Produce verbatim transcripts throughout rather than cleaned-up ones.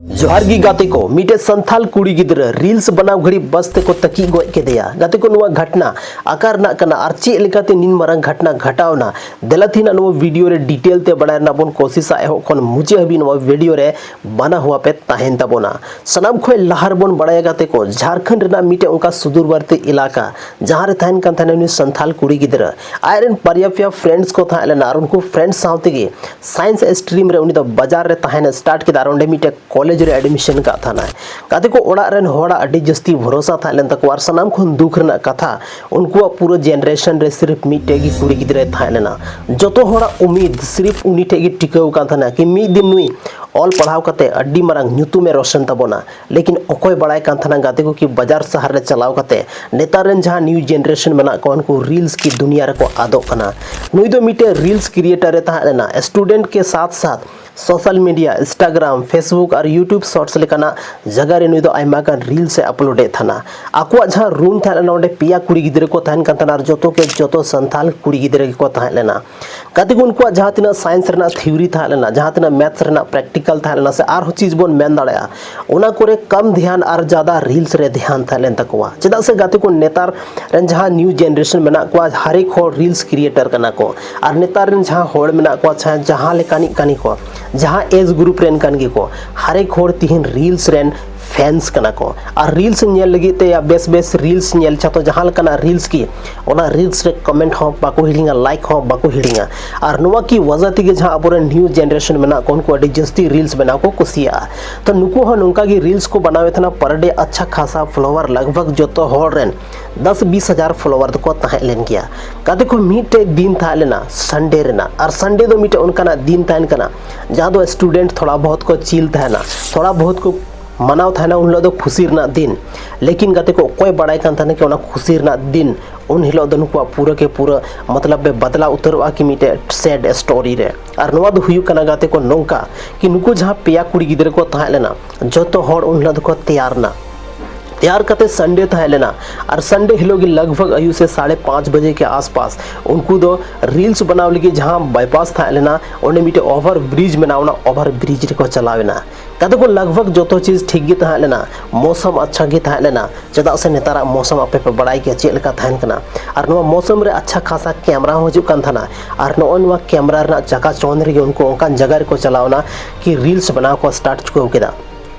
ᱡᱚᱦᱟᱨ ᱜᱮ ᱜᱟᱛᱮ ᱠᱚ, ᱢᱤᱫᱴᱮᱡ ᱥᱟᱱᱛᱷᱟᱞ ᱠᱩᱲᱤ ᱜᱤᱫᱽᱨᱟᱹ reels ᱵᱮᱱᱟᱣ ᱜᱷᱟᱹᱲᱤᱡ ᱵᱟᱥ ᱛᱮᱠᱚ ᱛᱟᱹᱠᱤᱡ ᱜᱚᱡ ᱠᱮᱫᱮᱭᱟ᱾ ᱜᱟᱛᱮ ᱠᱚ, ᱱᱚᱣᱟ ᱜᱷᱟᱴᱱᱟ ᱟᱠᱟ ᱨᱮᱱᱟᱜ ᱠᱟᱱᱟ ᱟᱨ ᱪᱮᱫ ᱞᱮᱠᱟᱛᱮ ᱱᱤᱱ ᱢᱟᱨᱟᱝ ᱜᱷᱟᱴᱱᱟ ᱜᱷᱟᱴᱟᱣ ᱮᱱᱟ? ᱫᱮᱞᱟ ᱛᱮᱦᱮᱧ ᱱᱚᱣᱟ video ᱨᱮ detail ᱛᱮ ᱵᱟᱲᱟᱭ ᱨᱮᱱᱟᱜ ᱵᱚᱱ ᱠᱳᱥᱤᱥᱟ᱾ ᱮᱦᱚᱵ ᱠᱷᱚᱱ ᱢᱩᱪᱟᱹᱫ ᱦᱟᱹᱵᱤᱡ ᱱᱚᱣᱟ video ᱨᱮ ᱵᱟᱱᱟ ᱦᱩᱭᱟ ᱯᱮ ᱛᱟᱦᱮᱱ ᱛᱟᱵᱚᱱᱟ᱾ ᱥᱟᱱᱟᱢ ᱠᱷᱚᱱ ᱞᱟᱦᱟ ᱨᱮᱵᱚᱱ ᱵᱟᱲᱟᱭᱟ ᱜᱟᱛᱮ ᱠᱚ, ᱡᱷᱟᱲᱠᱷᱚᱸᱰ ᱨᱮᱱᱟᱜ ᱢᱤᱫᱴᱮᱡ ᱚᱱᱠᱟ ᱥᱩᱫᱩᱨᱵᱚᱨᱛᱤ ᱮᱞᱟᱠᱟ, ᱡᱟᱦᱟᱸ ᱨᱮ ᱛᱟᱦᱮᱱ ᱠᱟᱱ ᱛᱟᱦᱮᱱᱟ ᱩᱱᱤ ᱥᱟᱱᱛᱷᱟᱞ ᱠᱩᱲᱤ ᱜᱤᱫᱽᱨᱟᱹ᱾ ᱟᱡ ᱨᱮᱱ ᱵᱟᱨᱭᱟ ᱯᱮᱭᱟ friends ᱠᱚ ᱛᱟᱦᱮᱸ ᱞᱮᱱᱟ ᱟᱨ ᱩᱱᱠᱩ friends ᱥᱟᱶ ᱛᱮᱜᱮ science stream ᱨᱮ ᱩᱱᱤ ᱫᱚ ᱵᱟᱡᱟᱨ ᱨᱮ ᱛᱟᱦᱮᱱ start ᱠᱮᱫᱟ ᱟᱨ ᱚᱸᱰᱮ ᱢᱤᱫᱴᱮᱡ college ᱨᱮ admission ᱠᱟᱜ ᱛᱟᱦᱮᱱᱟᱭ᱾ ᱜᱟᱛᱮ ᱠᱚ, ᱚᱲᱟᱜ ᱨᱮᱱ ᱦᱚᱲᱟᱜ ᱟᱹᱰᱤ ᱡᱟᱹᱥᱛᱤ ᱵᱷᱚᱨᱚᱥᱟ ᱛᱟᱦᱮᱸ ᱞᱮᱱ ᱛᱟᱠᱚᱣᱟ ᱟᱨ ᱥᱟᱱᱟᱢ ᱠᱷᱚᱱ ᱫᱩᱠ ᱨᱮᱱᱟᱜ ᱠᱟᱛᱷᱟ, ᱩᱱᱠᱩᱣᱟᱜ ᱯᱩᱨᱟᱹ generation ᱨᱮ ᱥᱤᱨᱯ ᱢᱤᱫᱴᱮᱡ ᱜᱮ ᱠᱩᱲᱤ ᱜᱤᱫᱽᱨᱟᱹᱭ ᱛᱟᱦᱮᱸ ᱞᱮᱱᱟ᱾ ᱡᱚᱛᱚ ᱦᱚᱲᱟᱜ ᱩᱢᱤᱫ ᱥᱤᱨᱯ ᱩᱱᱤ ᱴᱷᱮᱡ ᱜᱮ ᱴᱤᱠᱟᱹᱣ ᱠᱟᱱ ᱛᱟᱦᱮᱱᱟ ᱠᱤ ᱢᱤᱫ ᱫᱤᱱ ᱱᱩᱭ ᱚᱞ ᱯᱟᱲᱦᱟᱣ ᱠᱟᱛᱮ ᱟᱹᱰᱤ ᱢᱟᱨᱟᱝ ᱧᱩᱛᱩᱢᱮ ᱨᱳᱥᱚᱱ ᱛᱟᱵᱚᱱᱟ᱾ ᱞᱮᱠᱤᱱ ᱚᱠᱚᱭ ᱵᱟᱲᱟᱭ ᱠᱟᱱ ᱛᱟᱦᱮᱱᱟ ᱜᱟᱛᱮ ᱠᱚ ᱠᱤ ᱵᱟᱡᱟᱨ ᱥᱟᱦᱟᱨ ᱨᱮ ᱪᱟᱞᱟᱣ ᱠᱟᱛᱮ ᱱᱮᱛᱟᱨ ᱨᱮᱱ ᱡᱟᱦᱟᱸ new generation ᱢᱮᱱᱟᱜ ᱠᱚᱣᱟ ᱩᱱᱠᱩ reels ᱠᱤ ᱫᱩᱱᱤᱭᱟ ᱨᱮᱠᱚ ᱟᱫᱚᱜ ᱠᱟᱱᱟ᱾ ᱱᱩᱭ ᱫᱚ ᱢᱤᱫᱴᱮᱡ reels creator ᱮ ᱛᱟᱦᱮᱸ ᱞᱮᱱᱟ, student ᱠᱮ ᱥᱟᱛᱷ ᱥᱟᱛᱷ social media, Instagram, Facebook ᱟᱨ YouTube shorts ᱞᱮᱠᱟᱱᱟᱜ ᱡᱟᱭᱜᱟ ᱨᱮ ᱱᱩᱭ ᱫᱚ ᱟᱭᱢᱟ ᱜᱟᱱ reels ᱮ upload ᱮᱫ ᱛᱟᱦᱮᱱᱟ᱾ ᱟᱠᱚᱣᱟᱜ ᱡᱟᱦᱟᱸ room ᱛᱟᱦᱮᱸ ᱞᱮᱱᱟ ᱚᱸᱰᱮ ᱯᱮᱭᱟ ᱠᱩᱲᱤ ᱜᱤᱫᱽᱨᱟᱹ ᱠᱚ ᱛᱟᱦᱮᱱ ᱠᱟᱱ ᱛᱟᱦᱮᱱᱟ ᱟᱨ ᱡᱚᱛᱚ ᱜᱮ ᱡᱚᱛᱚ ᱥᱟᱱᱛᱷᱟᱞ ᱠᱩᱲᱤ ᱜᱤᱫᱽᱨᱟᱹ ᱜᱮᱠᱚ ᱛᱟᱦᱮᱸ ᱞᱮᱱᱟ᱾ ᱜᱟᱛᱮ ᱠᱚ, ᱩᱱᱠᱩᱣᱟᱜ ᱡᱟᱦᱟᱸ ᱛᱤᱱᱟᱹᱜ science ᱨᱮᱱᱟᱜ theory ᱛᱟᱦᱮᱸ ᱞᱮᱱᱟ, ᱡᱟᱦᱟᱸ ᱛᱤᱱᱟᱹᱜ maths ᱨᱮᱱᱟᱜ practical ᱛᱟᱦᱮᱸ ᱞᱮᱱᱟ ᱥᱮ ᱟᱨᱦᱚᱸ ᱪᱤᱡᱽ ᱵᱚᱱ ᱢᱮᱱ ᱫᱟᱲᱮᱭᱟᱜᱼᱟ, ᱚᱱᱟ ᱠᱚᱨᱮ ᱠᱚᱢ ᱫᱷᱮᱭᱟᱱ ᱟᱨ ᱡᱟᱫᱟ reels ᱨᱮ ᱫᱷᱮᱭᱟᱱ ᱛᱟᱦᱮᱸ ᱞᱮᱱ ᱛᱟᱠᱚᱣᱟ᱾ ᱪᱮᱫᱟᱜ ᱥᱮ ᱜᱟᱛᱮ ᱠᱚ, ᱱᱮᱛᱟᱨ ᱨᱮᱱ ᱡᱟᱦᱟᱸ new generation ᱢᱮᱱᱟᱜ ᱠᱚᱣᱟ ᱦᱟᱨᱮᱠ ᱦᱚᱲ reels creator ᱠᱟᱱᱟ ᱠᱚ᱾ ᱟᱨ ᱱᱮᱛᱟᱨ ᱨᱮᱱ ᱡᱟᱦᱟᱸ ᱦᱚᱲ ᱢᱮᱱᱟᱜ ᱠᱚᱣᱟ ᱡᱟᱦᱟᱸ ᱡᱟᱦᱟᱸ ᱞᱮᱠᱟᱱᱤᱡ ᱠᱟᱱ ᱜᱮᱠᱚ, ᱡᱟᱦᱟᱸ age group ᱨᱮᱱ ᱠᱟᱱ ᱜᱮᱠᱚ, ᱦᱟᱨᱮᱠ ᱦᱚᱲ ᱛᱤᱦᱤᱧ reels ᱨᱮᱱ fans ᱠᱟᱱᱟ ᱠᱚ᱾ ᱟᱨ reels ᱧᱮᱞ ᱞᱟᱹᱜᱤᱫ ᱛᱮ ᱭᱟ ᱵᱮᱥ ᱵᱮᱥ reels ᱧᱮᱞ ᱪᱟᱦᱛᱚ ᱡᱟᱦᱟᱸ ᱞᱮᱠᱟᱱᱟᱜ reels ᱜᱮ, ᱚᱱᱟ reels ᱨᱮ comment ᱦᱚᱸ ᱵᱟᱠᱚ ᱦᱤᱲᱤᱧᱟ, like ᱦᱚᱸ ᱵᱟᱠᱚ ᱦᱤᱲᱤᱧᱟ᱾ ᱟᱨ ᱱᱚᱣᱟ ᱠᱤ ᱣᱟᱡᱟ ᱛᱮᱜᱮ ᱡᱟᱦᱟᱸ ᱟᱵᱚᱨᱮᱱ new generation ᱢᱮᱱᱟᱜ ᱠᱚ ᱩᱱᱠᱩ ᱟᱹᱰᱤ ᱡᱟᱹᱥᱛᱤ reels ᱵᱮᱱᱟᱣ ᱠᱚ ᱠᱩᱥᱤᱭᱟᱜᱼᱟ᱾ ᱛᱚ ᱱᱩᱠᱩ ᱦᱚᱸ ᱱᱚᱝᱠᱟ ᱜᱮ reels ᱠᱚ ᱵᱮᱱᱟᱣᱮᱫ ᱛᱟᱦᱮᱱᱟ per day ᱟᱪᱪᱷᱟ ᱠᱷᱟᱥᱟ follower ᱞᱟᱜᱽ ᱵᱷᱟᱜᱽ ᱡᱚᱛᱚ ᱦᱚᱲ ᱨᱮᱱ ᱫᱚᱥ ᱵᱤᱥ ᱦᱟᱡᱟᱨ follower ᱫᱚᱠᱚ ᱛᱟᱦᱮᱸ ᱞᱮᱱ ᱜᱮᱭᱟ᱾ ᱜᱟᱛᱮ ᱠᱚ, ᱢᱤᱫᱴᱮᱡ ᱫᱤᱱ ᱛᱟᱦᱮᱸ ᱞᱮᱱᱟ Sunday ᱨᱮᱱᱟᱜ, ᱟᱨ Sunday ᱫᱚ ᱢᱤᱫᱴᱮᱡ ᱚᱱᱠᱟᱱᱟᱜ ᱫᱤᱱ ᱛᱟᱦᱮᱱ ᱠᱟᱱᱟ ᱡᱟᱦᱟᱸ ᱫᱚ student ᱛᱷᱚᱲᱟ ᱵᱚᱦᱚᱛ ᱠᱚ chill ᱛᱟᱦᱮᱱᱟ, ᱛᱷᱚᱲᱟ ᱵᱚᱦᱚᱛ ᱠᱚ ᱢᱟᱱᱟᱣ ᱛᱟᱦᱮᱱᱟ ᱩᱱ ᱦᱤᱞᱳᱜ ᱫᱚ ᱠᱷᱩᱥᱤ ᱨᱮᱱᱟᱜ ᱫᱤᱱ᱾ ᱞᱮᱠᱤᱱ ᱜᱟᱛᱮ ᱠᱚ, ᱚᱠᱚᱭ ᱵᱟᱲᱟᱭ ᱠᱟᱱ ᱛᱟᱦᱮᱱᱟ ᱠᱤ ᱚᱱᱟ ᱠᱷᱩᱥᱤ ᱨᱮᱱᱟᱜ ᱫᱤᱱ ᱩᱱ ᱦᱤᱞᱳᱜ ᱫᱚ ᱱᱩᱠᱩᱣᱟᱜ ᱯᱩᱨᱟᱹ ᱠᱮ ᱯᱩᱨᱟᱹ ᱢᱚᱛᱞᱚᱵ ᱵᱮ ᱵᱟᱫᱞᱟᱣ ᱩᱛᱟᱹᱨᱚᱜᱼᱟ ᱠᱤ ᱢᱤᱫᱴᱮᱡ sad story ᱨᱮ᱾ ᱟᱨ ᱱᱚᱣᱟ ᱫᱚ ᱦᱩᱭᱩᱜ ᱠᱟᱱᱟ ᱜᱟᱛᱮ ᱠᱚ ᱱᱚᱝᱠᱟ ᱠᱤ ᱱᱩᱠᱩ ᱡᱟᱦᱟᱸ ᱯᱮᱭᱟ ᱠᱩᱲᱤ ᱜᱤᱫᱽᱨᱟᱹ ᱠᱚ ᱛᱟᱦᱮᱸ ᱞᱮᱱᱟ, ᱡᱚᱛᱚ ᱦᱚᱲ ᱩᱱ ᱦᱤᱞᱳᱜ ᱫᱚᱠᱚ ᱛᱮᱭᱟᱨ ᱮᱱᱟ᱾ ᱛᱮᱭᱟᱨ ᱠᱟᱛᱮ Sunday ᱛᱟᱦᱮᱸ ᱞᱮᱱᱟ ᱟᱨ Sunday ᱦᱤᱞᱳᱜ ᱜᱮ ᱞᱟᱜᱽ ᱵᱷᱟᱜᱽ ᱟᱭᱩᱵ ᱥᱮ ᱥᱟᱲᱮ ᱯᱟᱸᱪ ᱵᱟᱡᱮ ᱠᱮ ᱟᱥᱯᱟᱥ ᱩᱱᱠᱩ ᱫᱚ reels ᱵᱮᱱᱟᱣ ᱞᱟᱹᱜᱤᱫ ᱡᱟᱦᱟᱸ bypass ᱛᱟᱦᱮᱸ ᱞᱮᱱᱟ, ᱚᱸᱰᱮ ᱢᱤᱫᱴᱮᱡ over bridge ᱢᱮᱱᱟᱜᱼᱟ, ᱚᱱᱟ over bridge ᱨᱮᱠᱚ ᱪᱟᱞᱟᱣ ᱮᱱᱟ᱾ ᱜᱟᱛᱮ ᱠᱚ, ᱞᱟᱜᱽ ᱵᱷᱟᱜᱽ ᱡᱚᱛᱚ ᱪᱤᱡᱽ ᱴᱷᱤᱠ ᱜᱮ ᱛᱟᱦᱮᱸ ᱞᱮᱱᱟ, ᱢᱳᱥᱚᱢ ᱟᱪᱪᱷᱟ ᱜᱮ ᱛᱟᱦᱮᱸ ᱞᱮᱱᱟ᱾ ᱪᱮᱫᱟᱜ ᱥᱮ ᱱᱮᱛᱟᱨᱟᱜ ᱢᱳᱥᱚᱢ ᱟᱯᱮ ᱯᱮ ᱵᱟᱲᱟᱭ ᱜᱮᱭᱟ ᱪᱮᱫ ᱞᱮᱠᱟ ᱛᱟᱦᱮᱱ ᱠᱟᱱᱟ᱾ ᱟᱨ ᱱᱚᱣᱟ ᱢᱳᱥᱚᱢ ᱨᱮ ᱟᱪᱪᱷᱟ ᱠᱷᱟᱥᱟ ᱠᱮᱢᱨᱟ ᱦᱚᱸ ᱦᱤᱡᱩᱜ ᱠᱟᱱ ᱛᱟᱦᱮᱱᱟ᱾ ᱟᱨ ᱱᱚᱜᱼᱚᱭ ᱱᱚᱣᱟ ᱠᱮᱢᱨᱟ ᱨᱮᱱᱟᱜ ᱪᱟᱠᱟ ᱪᱚᱸᱫᱽ ᱨᱮᱜᱮ ᱩᱱᱠᱩ ᱚᱱᱠᱟᱱ ᱡᱟᱭᱜᱟ ᱨᱮᱠᱚ ᱪᱟᱞᱟᱣ ᱮᱱᱟ ᱠᱤ ᱨᱤᱞᱥ ᱵᱮᱱᱟᱣ ᱠᱚ ᱥᱴᱟᱨᱴ ᱪᱩᱠᱟᱹᱣ ᱠᱮᱫᱟ᱾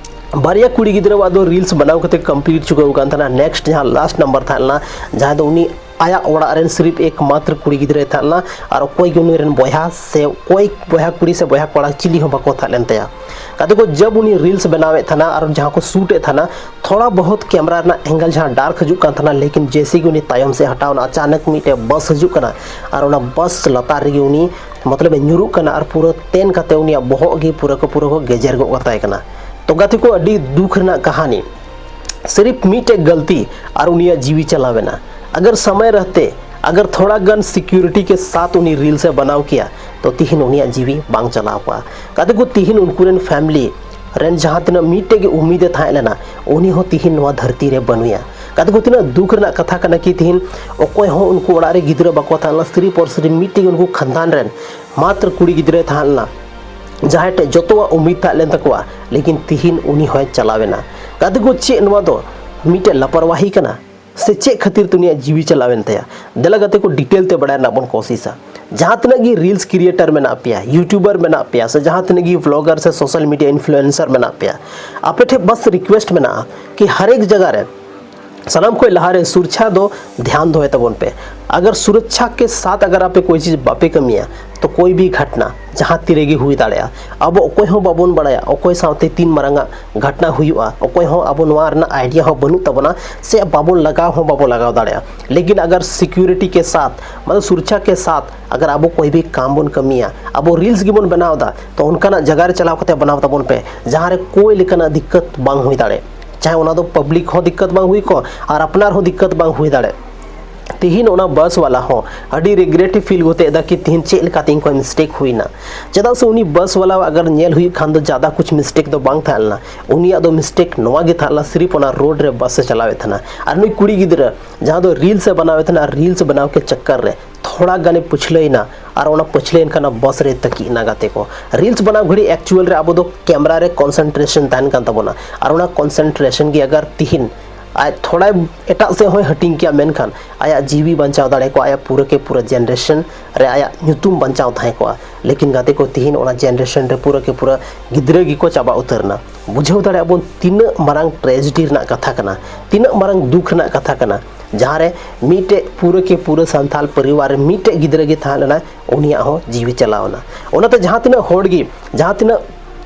ᱵᱟᱨᱭᱟ ᱠᱩᱲᱤ ᱜᱤᱫᱽᱨᱟᱹᱣᱟᱜ ᱫᱚ ᱨᱤᱞᱥ ᱵᱮᱱᱟᱣ ᱠᱟᱛᱮ ᱠᱚᱢᱯᱞᱤᱴ ᱪᱩᱠᱟᱹᱣ ᱟᱠᱟᱱ ᱛᱟᱦᱮᱱᱟ᱾ ᱱᱮᱠᱥᱴ ᱡᱟᱦᱟᱸ ᱞᱟᱥᱴ ᱱᱟᱢᱵᱟᱨ ᱛᱟᱦᱮᱸ ᱞᱮᱱᱟ, ᱡᱟᱦᱟᱸ ᱫᱚ ᱩᱱᱤ ᱟᱭᱟᱜ ᱚᱲᱟᱜ ᱨᱮᱱ ᱥᱤᱨᱤᱯ ᱮᱠᱢᱟᱛᱨ ᱠᱩᱲᱤ ᱜᱤᱫᱽᱨᱟᱹᱭ ᱛᱟᱦᱮᱸ ᱞᱮᱱᱟ, ᱟᱨ ᱚᱠᱚᱭ ᱜᱮ ᱩᱱᱤ ᱨᱮᱱ ᱵᱚᱭᱦᱟ ᱥᱮ ᱚᱠᱚᱭ ᱵᱚᱭᱦᱟ ᱠᱩᱲᱤ ᱥᱮ ᱵᱚᱭᱦᱟ ᱠᱚᱲᱟ ᱪᱤᱞᱤ ᱦᱚᱸ ᱵᱟᱠᱚ ᱛᱟᱦᱮᱸ ᱞᱮᱱ ᱛᱟᱭᱟ᱾ ᱜᱟᱛᱮ ᱠᱚ, ᱡᱟᱵ ᱩᱱᱤ ᱨᱤᱞᱥ ᱵᱮᱱᱟᱣᱮᱫ ᱛᱟᱦᱮᱱᱟ ᱟᱨ ᱡᱟᱦᱟᱸ ᱠᱚ ᱥᱩᱴ ᱮᱫ ᱛᱟᱦᱮᱱᱟ, ᱛᱷᱚᱲᱟ ᱵᱚᱦᱩᱛ ᱠᱮᱢᱨᱟ ᱨᱮᱱᱟᱜ ᱮᱝᱜᱮᱞ ᱡᱟᱦᱟᱸ ᱰᱟᱨᱠ ᱦᱤᱡᱩᱜ ᱠᱟᱱ ᱛᱟᱦᱮᱱᱟ, ᱞᱮᱠᱤᱱ ᱡᱮᱥᱮ ᱜᱮ ᱩᱱᱤ ᱛᱟᱭᱚᱢ ᱥᱮᱫ ᱦᱟᱴᱟᱣ ᱮᱱᱟ, ᱟᱪᱟᱱᱚᱠ ᱢᱤᱫᱴᱮᱡ ᱵᱟᱥ ᱦᱤᱡᱩᱜ ᱠᱟᱱᱟ ᱟᱨ ᱚᱱᱟ ᱵᱟᱥ ᱞᱟᱛᱟᱨ ᱨᱮᱜᱮ ᱩᱱᱤ ᱢᱚᱛᱞᱚᱵ ᱮ ᱧᱩᱨᱩᱜ ᱠᱟᱱᱟ ᱟᱨ ᱯᱩᱨᱟᱹ ᱛᱮᱱ ᱠᱟᱛᱮ ᱩᱱᱤᱭᱟᱜ ᱵᱚᱦᱚᱜ ᱜᱮ ᱯᱩᱨᱟᱹ ᱠᱚ ᱯᱩᱨᱟᱹ ᱠᱚ ᱜᱮᱡᱮᱨ ᱜᱚᱫ ᱠᱟᱛᱟᱭ ᱠᱟᱱᱟ᱾ ᱛᱚ ᱜᱟᱛᱮ ᱠᱚ, ᱟᱹᱰᱤ ᱫᱩᱠ ᱨᱮᱱᱟᱜ ᱠᱟᱦᱟᱱᱤ᱾ ᱥᱤᱨᱤᱯ ᱢᱤᱫᱴᱮᱡ ᱜᱟᱹᱞᱛᱤ ᱟᱨ ᱩᱱᱤᱭᱟᱜ ᱡᱤᱣᱤ ᱪᱟᱞᱟᱣ ᱮᱱᱟ᱾ ᱟᱜᱟᱨ ᱥᱚᱢᱚᱭ ᱨᱮᱦᱛᱮ, ᱟᱜᱟᱨ ᱛᱷᱚᱲᱟ ᱜᱟᱱ ᱥᱤᱠᱩᱨᱤᱴᱤ ᱠᱮ ᱥᱟᱛᱷ ᱩᱱᱤ ᱨᱤᱞᱥ ᱮ ᱵᱮᱱᱟᱣ ᱠᱮᱭᱟ, ᱛᱚ ᱛᱤᱦᱤᱧ ᱩᱱᱤᱭᱟᱜ ᱡᱤᱣᱤ ᱵᱟᱝ ᱪᱟᱞᱟᱣ ᱠᱚᱜᱼᱟ᱾ ᱜᱟᱛᱮ ᱠᱚ, ᱛᱤᱦᱤᱧ ᱩᱱᱠᱩ ᱨᱮᱱ ᱯᱷᱮᱢᱤᱞᱤ ᱨᱮᱱ ᱡᱟᱦᱟᱸ ᱛᱤᱱᱟᱹᱜ ᱢᱤᱫᱴᱮᱡ ᱜᱮ ᱩᱢᱤᱫ ᱮ ᱛᱟᱦᱮᱸ ᱞᱮᱱᱟ, ᱩᱱᱤ ᱦᱚᱸ ᱛᱤᱦᱤᱧ ᱱᱚᱣᱟ ᱫᱷᱟᱹᱨᱛᱤ ᱨᱮ ᱵᱟᱹᱱᱩᱭᱟ᱾ ᱜᱟᱛᱮ ᱠᱚ, ᱛᱤᱱᱟᱹᱜ ᱫᱩᱠ ᱨᱮᱱᱟᱜ ᱠᱟᱛᱷᱟ ᱠᱟᱱᱟ ᱠᱤ ᱛᱤᱦᱤᱧ ᱚᱠᱚᱭ ᱦᱚᱸ ᱩᱱᱠᱩ ᱚᱲᱟᱜ ᱨᱮ ᱜᱤᱫᱽᱨᱟᱹ ᱵᱟᱠᱚ ᱛᱟᱦᱮᱸ ᱞᱮᱱᱟ, ᱥᱤᱨᱤᱯ ᱟᱨ ᱥᱤᱨᱤᱯ ᱢᱤᱫᱴᱮᱡ ᱜᱮ ᱩᱱᱠᱩ ᱠᱷᱟᱱᱫᱟᱱ ᱨᱮᱱ ᱢᱟᱛᱨ ᱠᱩᱲᱤ ᱜᱤᱫᱽᱨᱟᱹᱭ ᱛᱟᱦᱮᱸ ᱞᱮᱱᱟ, ᱡᱟᱦᱟᱸᱭ ᱴᱷᱮᱡ ᱡᱚᱛᱚᱣᱟᱜ ᱩᱢᱤᱫ ᱛᱟᱦᱮᱸ ᱞᱮᱱ ᱛᱟᱠᱚᱣᱟ, ᱞᱮᱠᱤᱱ ᱛᱤᱦᱤᱧ ᱩᱱᱤ ᱦᱚᱸᱭ ᱪᱟᱞᱟᱣ ᱮᱱᱟ᱾ ᱜᱟᱛᱮ ᱠᱚ, ᱪᱮᱫ ᱱᱚᱣᱟ ᱫᱚ ᱢᱤᱫᱴᱮᱡ ᱞᱟᱯᱚᱨᱣᱟᱦᱤ ᱠᱟᱱᱟ? ᱥᱮ ᱪᱮᱫ ᱠᱷᱟᱹᱛᱤᱨ ᱛᱮ ᱩᱱᱤᱭᱟᱜ ᱡᱤᱣᱤ ᱪᱟᱞᱟᱣ ᱮᱱ ᱛᱟᱭᱟ? ᱫᱮᱞᱟ ᱜᱟᱛᱮ ᱠᱚ, ᱰᱤᱴᱮᱞ ᱛᱮ ᱵᱟᱲᱟᱭ ᱨᱮᱱᱟᱜ ᱵᱚᱱ ᱠᱳᱥᱤᱥᱟ᱾ ᱡᱟᱦᱟᱸ ᱛᱤᱱᱟᱹᱜ ᱜᱮ ᱨᱤᱞᱥ ᱠᱨᱤᱭᱮᱴᱟᱨ ᱢᱮᱱᱟᱜ ᱯᱮᱭᱟ, ᱭᱩᱴᱩᱵᱟᱨ ᱢᱮᱱᱟᱜ ᱯᱮᱭᱟ, ᱥᱮ ᱡᱟᱦᱟᱸ ᱛᱤᱱᱟᱹᱜ ᱜᱮ ᱵᱞᱚᱜᱟᱨ ᱥᱮ ᱥᱳᱥᱟᱞ ᱢᱤᱰᱤᱭᱟ ᱤᱱᱯᱷᱞᱩᱭᱮᱱᱥᱟᱨ ᱢᱮᱱᱟᱜ ᱯᱮᱭᱟ, ᱟᱯᱮ ᱴᱷᱮᱱ ᱵᱟᱥ ᱨᱤᱠᱣᱮᱥᱴ ᱢᱮᱱᱟᱜᱼᱟ ᱠᱤ ᱦᱟᱨᱮᱠ ᱡᱟᱭᱜᱟ ᱨᱮ ᱥᱟᱱᱟᱢ ᱠᱷᱚᱱ ᱞᱟᱦᱟ ᱨᱮ ᱥᱩᱨᱚᱪᱷᱟ ᱫᱚ ᱫᱷᱮᱭᱟᱱ ᱫᱚᱦᱚᱭ ᱛᱟᱵᱚᱱ ᱯᱮ᱾ ᱟᱜᱟᱨ ᱥᱩᱨᱚᱪᱷᱟ ᱠᱮ ᱥᱟᱛᱷ ᱟᱜᱟᱨ ᱟᱯᱮ ᱠᱳᱭ ᱪᱤᱡᱽ ᱵᱟᱯᱮ ᱠᱟᱹᱢᱤᱭᱟ, ᱛᱚ ᱠᱳᱭ ᱵᱷᱤ ᱜᱷᱟᱴᱱᱟ ᱡᱟᱦᱟᱸ ᱛᱤ ᱨᱮᱜᱮ ᱦᱩᱭ ᱫᱟᱲᱮᱭᱟᱜᱼᱟ᱾ ᱟᱵᱚ ᱚᱠᱚᱭ ᱦᱚᱸ ᱵᱟᱵᱚᱱ ᱵᱟᱲᱟᱭᱟ ᱚᱠᱚᱭ ᱥᱟᱶᱛᱮ ᱛᱤᱱ ᱢᱟᱨᱟᱝ ᱟᱜ ᱜᱷᱟᱴᱱᱟ ᱦᱩᱭᱩᱜᱼᱟ, ᱚᱠᱚᱭ ᱦᱚᱸ ᱟᱵᱚ ᱱᱚᱣᱟ ᱨᱮᱱᱟᱜ ᱟᱭᱰᱤᱭᱟ ᱦᱚᱸ ᱵᱟᱹᱱᱩᱜ ᱛᱟᱵᱚᱱᱟ, ᱥᱮ ᱵᱟᱵᱚᱱ ᱞᱟᱜᱟᱣ ᱦᱚᱸ ᱵᱟᱵᱚᱱ ᱞᱟᱜᱟᱣ ᱫᱟᱲᱮᱭᱟᱜᱼᱟ᱾ ᱞᱮᱠᱤᱱ ᱟᱜᱟᱨ ᱥᱤᱠᱩᱨᱤᱴᱤ ᱠᱮ ᱥᱟᱛᱷ, ᱢᱟᱱᱮ ᱥᱩᱨᱚᱪᱷᱟ ᱠᱮ ᱥᱟᱛᱷ ᱟᱜᱟᱨ ᱟᱵᱚ ᱠᱳᱭ ᱵᱷᱤ ᱠᱟᱢ ᱵᱚᱱ ᱠᱟᱹᱢᱤᱭᱟ, ᱟᱵᱚ ᱨᱤᱞᱥ ᱜᱮᱵᱚᱱ ᱵᱮᱱᱟᱣ ᱮᱫᱟ, ᱛᱚ ᱚᱱᱠᱟᱱᱟᱜ ᱡᱟᱭᱜᱟ ᱨᱮ ᱪᱟᱞᱟᱣ ᱠᱟᱛᱮ ᱵᱮᱱᱟᱣ ᱛᱟᱵᱚᱱ ᱯᱮ, ᱡᱟᱦᱟᱸ ᱨᱮ ᱠᱳᱭ ᱞᱮᱠᱟᱱᱟᱜ ᱫᱤᱠᱠᱟᱛ ᱵᱟᱝ ᱦᱩᱭ ᱫᱟᱲᱮ, ᱪᱟᱦᱮ ᱚᱱᱟ ᱫᱚ ᱯᱟᱵᱽᱞᱤᱠ ᱦᱚᱸ ᱫᱤᱠᱠᱟᱛ ᱵᱟᱝ ᱦᱩᱭ ᱠᱚ ᱟᱨ ᱟᱯᱱᱟᱨ ᱦᱚᱸ ᱫᱤᱠᱠᱟᱛ ᱵᱟᱝ ᱦᱩᱭ ᱫᱟᱲᱮ᱾ ᱛᱤᱦᱤᱧ ᱚᱱᱟ ᱵᱟᱥ ᱣᱟᱞᱟ ᱦᱚᱸ ᱟᱹᱰᱤ ᱨᱤᱜᱨᱮᱴ ᱮ ᱯᱷᱤᱞ ᱜᱚᱛᱮ ᱮᱫᱟ ᱠᱤ ᱛᱤᱦᱤᱧ ᱪᱮᱫ ᱞᱮᱠᱟᱛᱮ ᱤᱧ ᱠᱷᱚᱱ ᱢᱤᱥᱴᱮᱠ ᱦᱩᱭᱱᱟ᱾ ᱪᱮᱫᱟᱜ ᱥᱮ ᱩᱱᱤ ᱵᱟᱥ ᱣᱟᱞᱟ ᱟᱜᱟᱨ ᱧᱮᱞ ᱦᱩᱭᱩᱜ ᱠᱷᱟᱱ ᱫᱚ ᱡᱟᱫᱟ ᱠᱩᱪ ᱢᱤᱥᱴᱮᱠ ᱫᱚ ᱵᱟᱝ ᱛᱟᱦᱮᱸ ᱞᱮᱱᱟ᱾ ᱩᱱᱤᱭᱟᱜ ᱫᱚ ᱢᱤᱥᱴᱮᱠ ᱱᱚᱣᱟ ᱜᱮ ᱛᱟᱦᱮᱸ ᱞᱮᱱᱟ, ᱥᱤᱨᱤᱯ ᱚᱱᱟ ᱨᱳᱰ ᱨᱮ ᱵᱟᱥ ᱮ ᱪᱟᱞᱟᱣᱮᱫ ᱛᱟᱦᱮᱱᱟ᱾ ᱟᱨ ᱱᱩᱭ ᱠᱩᱲᱤ ᱜᱤᱫᱽᱨᱟᱹ ᱡᱟᱦᱟᱸ ᱫᱚ ᱨᱤᱞᱥ ᱮ ᱵᱮᱱᱟᱣᱮᱫ ᱛᱟᱦᱮᱱᱟ, ᱟᱨ ᱨᱤᱞᱥ ᱵᱮᱱᱟᱣ ᱠᱮ ᱪᱟᱠᱠᱟᱨ ᱨᱮ ᱛᱷᱚᱲᱟ ᱜᱟᱱᱮ ᱯᱟᱹᱪᱷᱞᱟᱹᱭᱮᱱᱟ, ᱟᱨ ᱚᱱᱟ ᱯᱟᱹᱪᱷᱞᱟᱹᱭᱮᱱ ᱠᱷᱟᱱ ᱚᱱᱟ ᱵᱟᱥ ᱨᱮ ᱛᱟᱹᱠᱤᱡ ᱮᱱᱟ᱾ ᱜᱟᱛᱮ ᱠᱚ, ᱨᱤᱞᱥ ᱵᱮᱱᱟᱣ ᱜᱷᱟᱹᱲᱤᱡ ᱮᱠᱪᱩᱭᱮᱞ ᱨᱮ ᱟᱵᱚ ᱫᱚ ᱠᱮᱢᱨᱟ ᱨᱮ ᱠᱚᱱᱥᱮᱱᱴᱨᱮᱥᱚᱱ ᱛᱟᱦᱮᱱ ᱠᱟᱱ ᱛᱟᱵᱚᱱᱟ, ᱟᱨ ᱚᱱᱟ ᱠᱚᱱᱥᱮᱱᱴᱨᱮᱥᱚᱱ ᱜᱮ ᱟᱜᱟᱨ ᱛᱤᱦᱤᱧ ᱟᱡ ᱛᱷᱚᱲᱟᱭ ᱮᱴᱟᱜ ᱥᱮᱫ ᱦᱚᱸᱭ ᱦᱟᱹᱴᱤᱧ ᱠᱮᱭᱟ, ᱢᱮᱱᱠᱷᱟᱱ ᱟᱭᱟᱜ ᱡᱤᱣᱤ ᱵᱟᱧᱪᱟᱣ ᱫᱟᱲᱮ ᱠᱚᱜᱼᱟ, ᱟᱭᱟᱜ ᱯᱩᱨᱟᱹ ᱠᱮ ᱯᱩᱨᱟᱹ ᱡᱮᱱᱟᱨᱮᱥᱚᱱ ᱨᱮ ᱟᱭᱟᱜ ᱧᱩᱛᱩᱢ ᱵᱟᱧᱪᱟᱣ ᱛᱟᱦᱮᱸ ᱠᱚᱜᱼᱟ᱾ ᱞᱮᱠᱤᱱ ᱜᱟᱛᱮ ᱠᱚ, ᱛᱤᱦᱤᱧ ᱚᱱᱟ ᱡᱮᱱᱟᱨᱮᱥᱚᱱ ᱨᱮ ᱯᱩᱨᱟᱹ ᱠᱮ ᱯᱩᱨᱟᱹ ᱜᱤᱫᱽᱨᱟᱹ ᱜᱮᱠᱚ ᱪᱟᱵᱟ ᱩᱛᱟᱹᱨ ᱮᱱᱟ᱾ ᱵᱩᱡᱷᱟᱹᱣ ᱫᱟᱲᱮᱭᱟᱜ ᱵᱚᱱ ᱛᱤᱱᱟᱹᱜ ᱢᱟᱨᱟᱝ ᱴᱨᱮᱡᱮᱰᱤ ᱨᱮᱱᱟᱜ ᱠᱟᱛᱷᱟ ᱠᱟᱱᱟ, ᱛᱤᱱᱟᱹᱜ ᱢᱟᱨᱟᱝ ᱫᱩᱠ ᱨᱮᱱᱟᱜ ᱠᱟᱛᱷᱟ ᱠᱟᱱᱟ, ᱡᱟᱦᱟᱸ ᱨᱮ ᱢᱤᱫᱴᱮᱡ ᱯᱩᱨᱟᱹ ᱠᱮ ᱯᱩᱨᱟᱹ ᱥᱟᱱᱛᱟᱞ ᱯᱚᱨᱤᱵᱟᱨ ᱨᱮ ᱢᱤᱫᱴᱮᱡ ᱜᱤᱫᱽᱨᱟᱹ ᱜᱮ ᱛᱟᱦᱮᱸ ᱞᱮᱱᱟᱭ, ᱩᱱᱤᱭᱟᱜ ᱦᱚᱸ ᱡᱤᱣᱤ ᱪᱟᱞᱟᱣ ᱮᱱᱟ᱾ ᱚᱱᱟᱛᱮ ᱡᱟᱦᱟᱸ ᱛᱤᱱᱟᱹᱜ ᱦᱚᱲ ᱜᱮ, ᱡᱟᱦᱟᱸ ᱛᱤᱱᱟᱹᱜ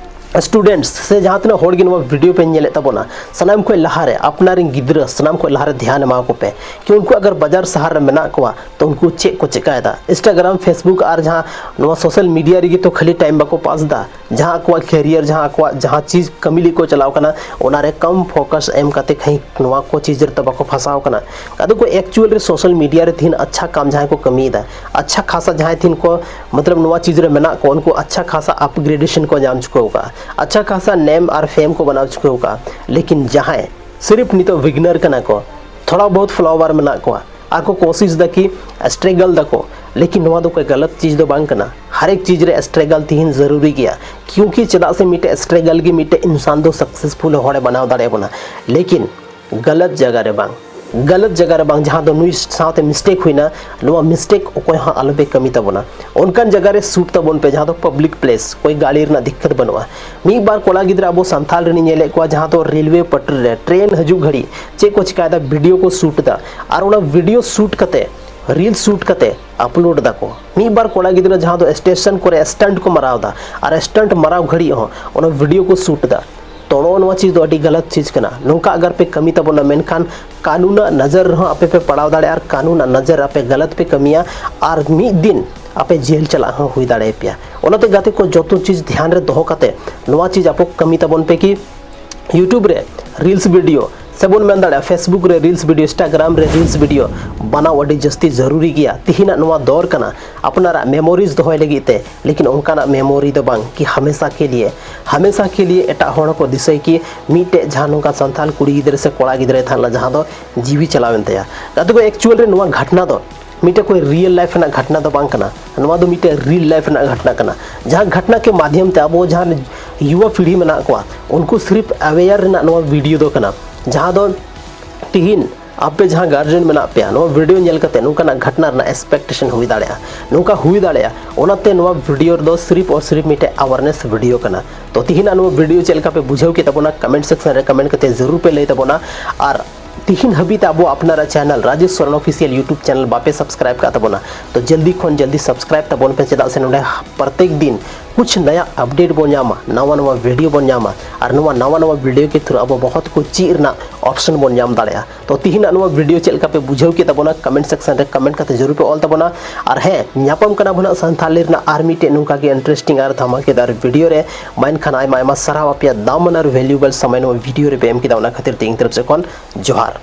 ᱥᱴᱩᱰᱮᱱᱴᱥ ᱥᱮ ᱡᱟᱦᱟᱸ ᱛᱤᱱᱟᱹᱜ ᱦᱚᱲ ᱜᱮ ᱱᱚᱣᱟ ᱵᱷᱤᱰᱤᱭᱳ ᱯᱮ ᱧᱮᱞᱮᱫ ᱛᱟᱵᱚᱱᱟ, ᱥᱟᱱᱟᱢ ᱠᱷᱚᱱ ᱞᱟᱦᱟᱨᱮ ᱟᱯᱱᱟᱨ ᱨᱮᱱ ᱜᱤᱫᱽᱨᱟᱹ ᱥᱟᱱᱟᱢ ᱠᱷᱚᱱ ᱞᱟᱦᱟᱨᱮ ᱫᱷᱮᱭᱟᱱ ᱮᱢᱟ ᱠᱚ ᱯᱮ, ᱠᱤ ᱩᱱᱠᱩ ᱟᱜᱟᱨ ᱵᱟᱡᱟᱨ ᱥᱟᱦᱟᱨ ᱨᱮ ᱢᱮᱱᱟᱜ ᱠᱚᱣᱟ, ᱛᱚ ᱩᱱᱠᱩ ᱪᱮᱫ ᱠᱚ ᱪᱮᱠᱟᱭᱮᱫᱟ? ᱤᱱᱥᱴᱟᱜᱨᱟᱢ, ᱯᱷᱮᱥᱵᱩᱠ ᱟᱨ ᱡᱟᱦᱟᱸ ᱱᱚᱣᱟ ᱥᱳᱥᱟᱞ ᱢᱤᱰᱤᱭᱟ ᱨᱮᱜᱮ ᱛᱚ ᱠᱷᱟᱹᱞᱤ ᱴᱟᱭᱤᱢ ᱵᱟᱠᱚ ᱯᱟᱥ ᱮᱫᱟ᱾ ᱡᱟᱦᱟᱸ ᱟᱠᱚᱣᱟᱜ ᱠᱮᱨᱤᱭᱟᱨ, ᱡᱟᱦᱟᱸ ᱟᱠᱚᱣᱟᱜ ᱡᱟᱦᱟᱸ ᱪᱤᱡᱽ ᱠᱟᱹᱢᱤ ᱞᱟᱹᱜᱤᱫ ᱠᱚ ᱪᱟᱞᱟᱣ ᱠᱟᱱᱟ, ᱚᱱᱟᱨᱮ ᱠᱚᱢ ᱯᱷᱳᱠᱟᱥ ᱮᱢ ᱠᱟᱛᱮ ᱠᱷᱟᱹᱞᱤ ᱱᱚᱣᱟ ᱠᱚ ᱪᱤᱡᱽ ᱨᱮᱫᱚ ᱵᱟᱠᱚ ᱯᱷᱟᱸᱥᱟᱣ ᱠᱟᱱᱟ᱾ ᱟᱫᱚ ᱠᱚ ᱮᱠᱪᱩᱭᱮᱞ ᱨᱮ ᱥᱳᱥᱟᱞ ᱢᱤᱰᱤᱭᱟ ᱨᱮ ᱛᱤᱦᱤᱧ ᱟᱪᱪᱷᱟ ᱠᱟᱢ ᱡᱟᱦᱟᱸᱭ ᱠᱚ ᱠᱟᱹᱢᱤᱭᱮᱫᱟ, ᱟᱪᱪᱷᱟ ᱠᱷᱟᱥᱟ ᱡᱟᱦᱟᱸᱭ ᱛᱤᱦᱤᱧ ᱠᱚ ᱢᱚᱛᱞᱚᱵ ᱱᱚᱣᱟ ᱪᱤᱡᱽ ᱨᱮ ᱢᱮᱱᱟᱜ ᱠᱚ, ᱩᱱᱠᱩ ᱟᱪᱪᱷᱟ ᱠᱷᱟᱥᱟ ᱟᱯᱜᱨᱮᱰᱮᱥᱚᱱ ᱠᱚ ᱧᱟᱢ ᱪᱩᱠᱟᱹᱣ ᱠᱟᱜᱼᱟ, ᱟᱪᱪᱷᱟ ᱠᱷᱟᱥᱟ ᱱᱮᱢ ᱟᱨ ᱯᱷᱮᱢ ᱠᱚ ᱵᱮᱱᱟᱣ ᱪᱩᱠᱟᱹᱣ ᱠᱟᱜᱼᱟ᱾ ᱞᱮᱠᱤᱱ ᱡᱟᱦᱟᱸᱭ ᱥᱤᱨᱤᱯ ᱱᱤᱛᱚᱜ ᱵᱤᱜᱤᱱᱟᱨ ᱠᱟᱱᱟ ᱠᱚ, ᱛᱷᱚᱲᱟ ᱵᱚᱦᱩᱛ ᱯᱷᱚᱞᱳᱣᱟᱨ ᱢᱮᱱᱟᱜ ᱠᱚᱣᱟ, ᱟᱨ ᱠᱚ ᱠᱳᱥᱤᱥ ᱫᱟ ᱠᱤ ᱥᱴᱨᱮᱜᱚᱞ ᱫᱟᱠᱚ, ᱞᱮᱠᱤᱱ ᱱᱚᱣᱟ ᱫᱚ ᱠᱳᱭ ᱜᱟᱞᱟᱛ ᱪᱤᱡᱽ ᱫᱚ ᱵᱟᱝ ᱠᱟᱱᱟ᱾ ᱦᱟᱨ ᱮᱠ ᱪᱤᱡᱽ ᱨᱮ ᱥᱴᱨᱮᱜᱚᱞ ᱛᱤᱦᱤᱧ ᱡᱟᱹᱨᱩᱨᱤ ᱜᱮᱭᱟ, ᱠᱤᱭᱩᱸᱠᱤ ᱪᱮᱫᱟᱜ ᱥᱮ ᱢᱤᱫᱴᱮᱡ ᱥᱴᱨᱮᱜᱚᱞ ᱜᱮ ᱢᱤᱫᱴᱮᱡ ᱤᱱᱥᱟᱱ ᱫᱚ ᱥᱟᱠᱥᱮᱥᱯᱷᱩᱞ ᱦᱚᱲᱮ ᱵᱮᱱᱟᱣ ᱫᱟᱲᱮᱭᱟᱵᱚᱱᱟ, ᱞᱮᱠᱤᱱ ᱜᱟᱞᱟᱛ ᱡᱟᱭᱜᱟ ᱨᱮ ᱵᱟᱝ᱾ ᱜᱟᱞᱟᱛ ᱡᱟᱭᱜᱟ ᱨᱮ ᱵᱟᱝ, ᱡᱟᱦᱟᱸ ᱫᱚ ᱱᱩᱭ ᱥᱟᱶᱛᱮ ᱢᱤᱥᱴᱮᱠ ᱦᱩᱭᱱᱟ, ᱱᱚᱣᱟ ᱢᱤᱥᱴᱮᱠ ᱚᱠᱚᱭ ᱦᱚᱸ ᱟᱞᱚᱯᱮ ᱠᱟᱹᱢᱤ ᱛᱟᱵᱚᱱᱟ᱾ ᱚᱱᱠᱟᱱ ᱡᱟᱭᱜᱟ ᱨᱮ ᱥᱩᱴ ᱛᱟᱵᱚᱱ ᱯᱮ, ᱡᱟᱦᱟᱸ ᱫᱚ ᱯᱟᱵᱽᱞᱤᱠ ᱯᱞᱮᱥ, ᱠᱳᱭ ᱜᱟᱹᱰᱤ ᱨᱮᱱᱟᱜ ᱫᱤᱠᱠᱟᱛ ᱵᱟᱹᱱᱩᱜᱼᱟ᱾ ᱢᱤᱫ ᱵᱟᱨ ᱠᱚᱲᱟ ᱜᱤᱫᱽᱨᱟᱹ ᱟᱵᱚ ᱥᱟᱱᱛᱟᱞ ᱨᱮᱱᱤᱧ ᱧᱮᱞᱮᱫ ᱠᱚᱣᱟ, ᱡᱟᱦᱟᱸ ᱫᱚ ᱨᱮᱞᱣᱮ ᱯᱟᱴᱨᱤ ᱨᱮ ᱴᱨᱮᱱ ᱦᱤᱡᱩᱜ ᱜᱷᱟᱹᱲᱤᱡ ᱪᱮᱫ ᱠᱚ ᱪᱤᱠᱟᱭᱮᱫᱟ, ᱵᱷᱤᱰᱤᱭᱳ ᱠᱚ ᱥᱩᱴ ᱮᱫᱟ, ᱟᱨ ᱚᱱᱟ ᱵᱷᱤᱰᱤᱭᱳ ᱥᱩᱴ ᱠᱟᱛᱮ, ᱨᱤᱞ ᱥᱩᱴ ᱠᱟᱛᱮ ᱟᱯᱞᱳᱰ ᱫᱟᱠᱚ᱾ ᱢᱤᱫ ᱵᱟᱨ ᱠᱚᱲᱟ ᱜᱤᱫᱽᱨᱟᱹ ᱡᱟᱦᱟᱸ ᱫᱚ ᱥᱴᱮᱥᱚᱱ ᱠᱚᱨᱮ ᱥᱴᱟᱱᱴ ᱠᱚ ᱢᱟᱨᱟᱣ ᱮᱫᱟ, ᱟᱨ ᱥᱴᱟᱱᱴ ᱢᱟᱨᱟᱣ ᱜᱷᱟᱹᱲᱤᱡ ᱦᱚᱸ ᱚᱱᱟ ᱵᱷᱤᱰᱤᱭᱳ ᱠᱚ ᱥᱩᱴ ᱮᱫᱟ᱾ ᱛᱚ ᱱᱚᱜᱼᱚ ᱱᱚᱣᱟ ᱪᱤᱡᱽ ᱫᱚ ᱟᱹᱰᱤ ᱜᱟᱞᱟᱛ ᱪᱤᱡᱽ ᱠᱟᱱᱟ᱾ ᱱᱚᱝᱠᱟ ᱟᱜᱟᱨ ᱯᱮ ᱠᱟᱹᱢᱤ ᱛᱟᱵᱚᱱᱟ, ᱢᱮᱱᱠᱷᱟᱱ ᱠᱟᱹᱱᱩᱱᱟᱜ ᱱᱚᱡᱚᱨ ᱨᱮᱦᱚᱸ ᱟᱯᱮ ᱯᱮ ᱯᱟᱲᱟᱣ ᱫᱟᱲᱮᱭᱟᱜᱼᱟ, ᱟᱨ ᱠᱟᱹᱱᱩᱱᱟᱜ ᱱᱚᱡᱚᱨ ᱟᱯᱮ ᱜᱟᱞᱟᱛ ᱯᱮ ᱠᱟᱹᱢᱤᱭᱟ, ᱟᱨ ᱢᱤᱫ ᱫᱤᱱ ᱟᱯᱮ ᱡᱮᱞ ᱪᱟᱞᱟᱜ ᱦᱚᱸ ᱦᱩᱭ ᱫᱟᱲᱮᱭᱟᱯᱮᱭᱟ᱾ ᱚᱱᱟᱛᱮ ᱜᱟᱛᱮ ᱠᱚ, ᱡᱚᱛᱚ ᱪᱤᱡᱽ ᱫᱷᱮᱭᱟᱱ ᱨᱮ ᱫᱚᱦᱚ ᱠᱟᱛᱮ ᱱᱚᱣᱟ ᱪᱤᱡᱽ ᱟᱯᱮ ᱠᱟᱹᱢᱤ ᱛᱟᱵᱚᱱ ᱯᱮ ᱠᱤ YouTube ᱨᱮ ᱨᱤᱞᱥ ᱵᱷᱤᱰᱤᱭᱳ ᱥᱮᱵᱚᱱ ᱢᱮᱱ ᱫᱟᱲᱮᱭᱟᱜᱼᱟ, Facebook ᱨᱮ reels video, Instagram ᱨᱮ reels video ᱵᱮᱱᱟᱣ ᱟᱹᱰᱤ ᱡᱟᱹᱥᱛᱤ ᱡᱟᱹᱨᱩᱨᱤ ᱜᱮᱭᱟ᱾ ᱛᱤᱦᱤᱧᱟᱜ ᱱᱚᱣᱟ ᱫᱚᱨ ᱠᱟᱱᱟ ᱟᱯᱱᱟᱨᱟᱜ memories ᱫᱚᱦᱚᱭ ᱞᱟᱹᱜᱤᱫ ᱛᱮ, ᱞᱮᱠᱤᱱ ᱚᱱᱠᱟᱱᱟᱜ memory ᱫᱚ ᱵᱟᱝ ᱠᱤ ᱦᱟᱢᱮᱥᱟ ᱠᱮ ᱞᱤᱭᱮ, ᱦᱟᱢᱮᱥᱟ ᱠᱮ ᱞᱤᱭᱮ ᱮᱴᱟᱜ ᱦᱚᱲ ᱠᱚ ᱫᱤᱥᱟᱹᱭ ᱠᱤ ᱢᱤᱫᱴᱮᱡ ᱡᱟᱦᱟᱸ ᱱᱚᱝᱠᱟ ᱥᱟᱱᱛᱟᱲ ᱠᱩᱲᱤ ᱜᱤᱫᱽᱨᱟᱹ ᱥᱮ ᱠᱚᱲᱟ ᱜᱤᱫᱽᱨᱟᱹᱭ ᱛᱟᱦᱮᱸ ᱞᱮᱱᱟ, ᱡᱟᱦᱟᱸ ᱫᱚ ᱡᱤᱣᱤ ᱪᱟᱞᱟᱣᱮᱱ ᱛᱟᱭᱟ᱾ ᱜᱟᱛᱮ ᱠᱚ, actual ᱨᱮ ᱱᱚᱣᱟ ᱜᱷᱚᱴᱱᱟ ᱫᱚ ᱢᱤᱫᱴᱮᱡ ᱠᱳᱭ real life ᱨᱮᱱᱟᱜ ᱜᱷᱚᱴᱱᱟ ᱫᱚ ᱵᱟᱝ ᱠᱟᱱᱟ᱾ ᱱᱚᱣᱟ ᱫᱚ ᱢᱤᱫᱴᱮᱡ real life ᱨᱮᱱᱟᱜ ᱜᱷᱚᱴᱱᱟ ᱠᱟᱱᱟ, ᱡᱟᱦᱟᱸ ᱜᱷᱚᱴᱱᱟ ᱠᱮ ᱢᱟᱫᱷᱭᱚᱢ ᱛᱮ ᱟᱵᱚ ᱡᱟᱦᱟᱸ ᱭᱩᱣᱟ ᱯᱤᱲᱦᱤ ᱢᱮᱱᱟᱜ ᱠᱚᱣᱟ, ᱩᱱᱠᱩ ᱥᱤᱨᱤᱯ aware ᱨᱮᱱᱟᱜ ᱱᱚᱣᱟ video ᱫᱚ ᱠᱟᱱᱟ, ᱡᱟᱦᱟᱸ ᱫᱚ ᱛᱤᱦᱤᱧ ᱟᱯᱮ ᱡᱟᱦᱟᱸ guardian ᱢᱮᱱᱟᱜ ᱯᱮᱭᱟ, ᱱᱚᱣᱟ video ᱧᱮᱞ ᱠᱟᱛᱮ ᱱᱚᱝᱠᱟᱱᱟᱜ ᱜᱷᱚᱴᱱᱟ ᱨᱮᱱᱟᱜ expectation ᱦᱩᱭ ᱫᱟᱲᱮᱭᱟᱜᱼᱟ, ᱱᱚᱝᱠᱟ ᱦᱩᱭ ᱫᱟᱲᱮᱭᱟᱜᱼᱟ᱾ ᱚᱱᱟᱛᱮ ᱱᱚᱣᱟ video ᱨᱮᱫᱚ ᱥᱤᱨᱤᱯ ᱟᱨ ᱥᱤᱨᱤᱯ ᱢᱤᱫᱴᱮᱡ awareness video ᱠᱟᱱᱟ᱾ ᱛᱚ, ᱛᱤᱦᱤᱧᱟᱜ ᱱᱚᱣᱟ video ᱪᱮᱫ ᱞᱮᱠᱟ ᱯᱮ ᱵᱩᱡᱷᱟᱹᱣ ᱠᱮᱫ ᱛᱟᱵᱚᱱᱟ, comment section ᱨᱮ comment ᱠᱟᱛᱮ ᱡᱟᱹᱨᱩᱲ ᱯᱮ ᱞᱟᱹᱭ ᱛᱟᱵᱚᱱᱟ᱾ ᱟᱨ ᱛᱤᱦᱤᱧ ᱦᱟᱹᱵᱤᱡ ᱛᱮ ᱟᱵᱚ ᱟᱯᱱᱟᱨᱟᱜ channel Rajesh Soren official YouTube channel ᱵᱟᱯᱮ subscribe ᱠᱟᱜ ᱛᱟᱵᱚᱱᱟ, ᱛᱚ ᱡᱚᱞᱫᱤ ᱠᱷᱚᱱ ᱡᱚᱞᱫᱤ subscribe ᱛᱟᱵᱚᱱ ᱯᱮ, ᱪᱮᱫᱟᱜ ᱥᱮ ᱱᱚᱰᱮ ᱯᱨᱚᱛᱮᱠ ᱫᱤᱱ ᱠᱩᱪᱷ ᱱᱟᱭᱟ update ᱵᱚᱱ ᱧᱟᱢᱟ, ᱱᱟᱣᱟ ᱱᱟᱣᱟ video ᱵᱚᱱ ᱧᱟᱢᱟ, ᱟᱨ ᱱᱚᱣᱟ ᱱᱟᱣᱟ ᱱᱟᱣᱟ video ᱠᱮ through ᱟᱵᱚ ᱵᱚᱦᱩᱛ ᱠᱩᱪᱷ ᱪᱮᱫ ᱨᱮᱱᱟᱜ option ᱵᱚᱱ ᱧᱟᱢ ᱫᱟᱲᱮᱭᱟᱜᱼᱟ᱾ ᱛᱚ, ᱛᱤᱦᱤᱧᱟᱜ ᱱᱚᱣᱟ video ᱪᱮᱫ ᱞᱮᱠᱟ ᱯᱮ ᱵᱩᱡᱷᱟᱹᱣ ᱠᱮᱫ ᱛᱟᱵᱚᱱᱟ, comment section ᱨᱮ comment ᱠᱟᱛᱮ ᱡᱟᱹᱨᱩᱲ ᱯᱮ ᱚᱞ ᱛᱟᱵᱚᱱᱟ᱾ ᱟᱨ ᱦᱮᱸ, ᱧᱟᱯᱟᱢ ᱠᱟᱱᱟ ᱵᱚᱱ ᱦᱟᱸᱜ ᱥᱟᱱᱛᱷᱟᱞᱤ ᱨᱮᱱᱟᱜ ᱟᱨ ᱢᱤᱫᱴᱮᱡ ᱱᱚᱝᱠᱟ ᱜᱮ interesting ᱟᱨ ᱫᱷᱟᱢᱟᱠᱮᱫᱟᱨ video ᱨᱮ᱾ ᱢᱟ ᱮᱱᱠᱷᱟᱱ ᱟᱭᱢᱟ ᱟᱭᱢᱟ ᱥᱟᱨᱦᱟᱣ ᱟᱯᱮᱭᱟᱜ ᱫᱟᱢᱟᱱ ᱟᱨ valuable ᱥᱚᱢᱚᱭ ᱱᱚᱣᱟ video ᱨᱮ ᱯᱮ ᱮᱢ ᱠᱮᱫᱟ, ᱚᱱᱟ ᱠᱷᱟᱹᱛᱤᱨ ᱛᱮ ᱤᱧ ᱛᱚᱨᱚᱯ ᱥᱮᱫ ᱠᱷᱚᱱ ᱡᱚᱦᱟᱨ᱾